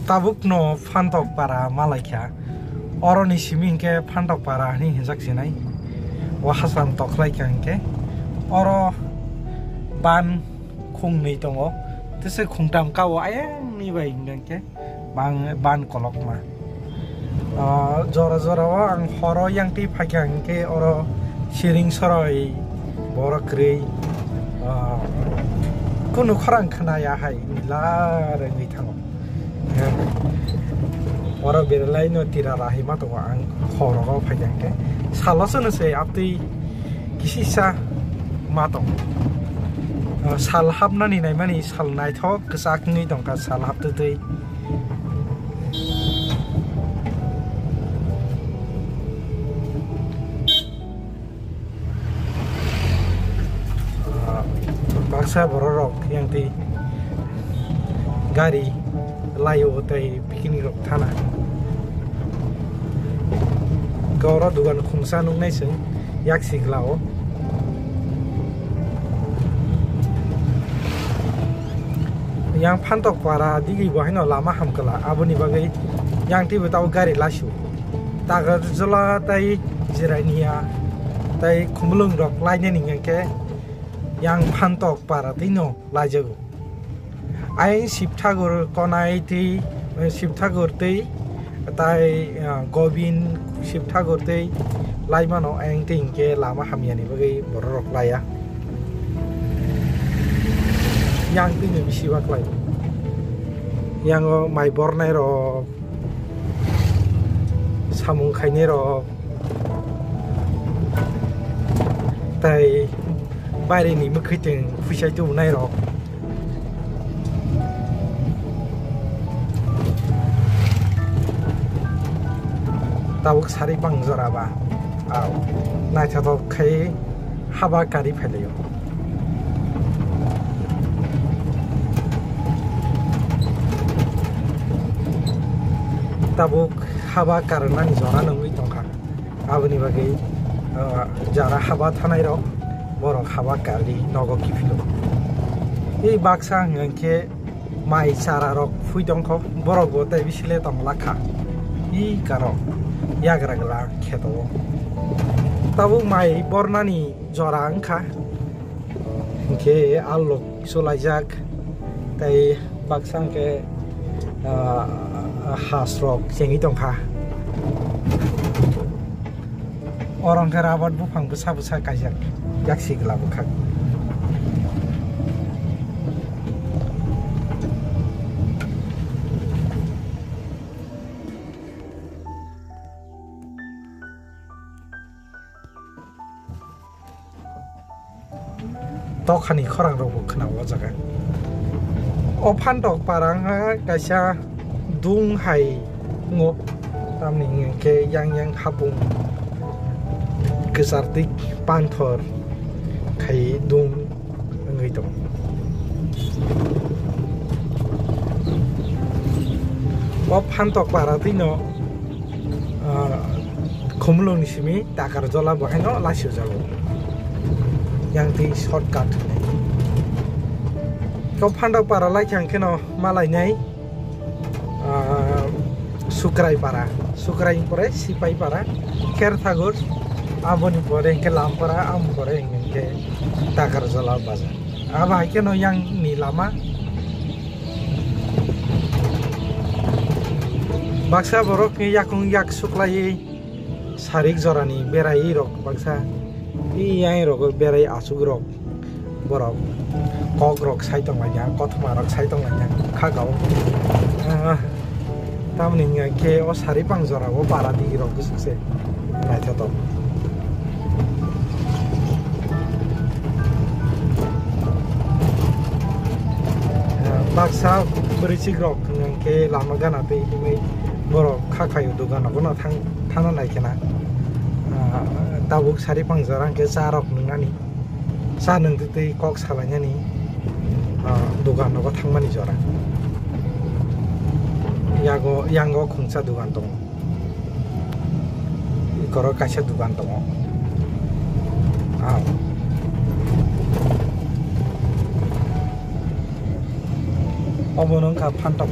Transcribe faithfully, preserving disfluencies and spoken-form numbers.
Tabuk no Phantok para malaikha. Oro ni simi hinkhe Phantok para hinwi hinjak sinai. O hasam tokhlai kha hinkhe. Oro ban khungnwi tongo. Tese khungtam kao ayang ni bai hinkhe. Bang ban kolokma. Ah, jora jora o ang horo yang twi phaikha hinkhe oro siring soroi borok kwrwi, ah, kunu khorang khna ya hai nila rengwi thango. Oro berelai no tira rahi ma tongo ang horo o phaikha hinkhe salo sono se aptwi kisisa ma tongo. Ah, sal hapnani naimani sal naithok kwchak wngwi tongkha sal haptwi twi. Ah, baksa bororok yang twi gari laio tei picnic rok thana. Goro dugan khungsa nuknai chwng yak sikla o. Yang Phantok para digi bo haino lama hamkla, aboni bagwi yang twibo tabo gari lasu. Takarjala tei Jirania tei Khumulwng rok lainani hwnkhe yang Phantok para twino laijago. Ayang Sibthagur konai twi, Sibthagur twi, tai, ah, Gobin Sibthagur twi laimano ayang twi hinkhe lama hamyani bagwi bororok laiya. Yang twino bisi baklai. Yango mai bornai rok, samung khainai rok, tai baire ni mwkhwtwng phuisai tubunai rok. Tabuk sari bang jora ba. Au. Naithothok khai haba kari phailaio. Tabuk haba karnani jora nungwi tongkha. Aboni bagwi, ah, jara haba thanai rok, borok haba karwi nogo kiphilo. Ei baksa hwnkhe mai chara rok phui tongkho, borok bo tei bisile tong lakha. Ei karo yagra gla kheto o. Tabuk mai bornani jora wngkha. Hinkhe alok solaijak tei baksa hinkhe, ah, has rok chengwi tongkha. Oro hinkhe rabar buphang bwsa bwsa kaijak, yak sigla bwkhak. Tokhani khorang rok bo khna o jaga. O Phantok para wngkha kaisa dung hai wngo, tamni hwnkhe yang yang hapung kwchar twi panthor khai dung wngwi tongo. O Phantok para twino, ah, Khumulwng ni simi Takarjala bo haino laisio jago. Yang twi shortcut hinwi. Kok Phantok para lai khe ang kheno malainai, ah, Sukrai para. Sukrai pore Sipai para. Kherthagur. Aboni pore hinkhe Lampara. Aboni pore hinkhe Takarjala bazar. Abo hai kheno yang ni lama. Baksa borok ni yakung yak suklaiwi sarik jorani berai rok baksa. I yang rok berai asuk rok borok kok rok sai tong lainai, kothoma rok sai tong lainai, kha gao. Ah, tamoni hingkha khe o sari pang jora o para digi rok bwswk se naithotok. Baksa bwrwichik rok hwnkhe lama gana twi himwi borok kha khaio, dogan rokno thang thangna nai khena. Ah, tabuk sari pang jora hwnkhe cha rok nwngnani, cha nwng twi twi kok salainani, ah, dogan rogo thangmani jora. Yago, yango khungsa dogan tongo. Ikorok kaisa dogan tongo. Ah. Obo no wngkha Phantok.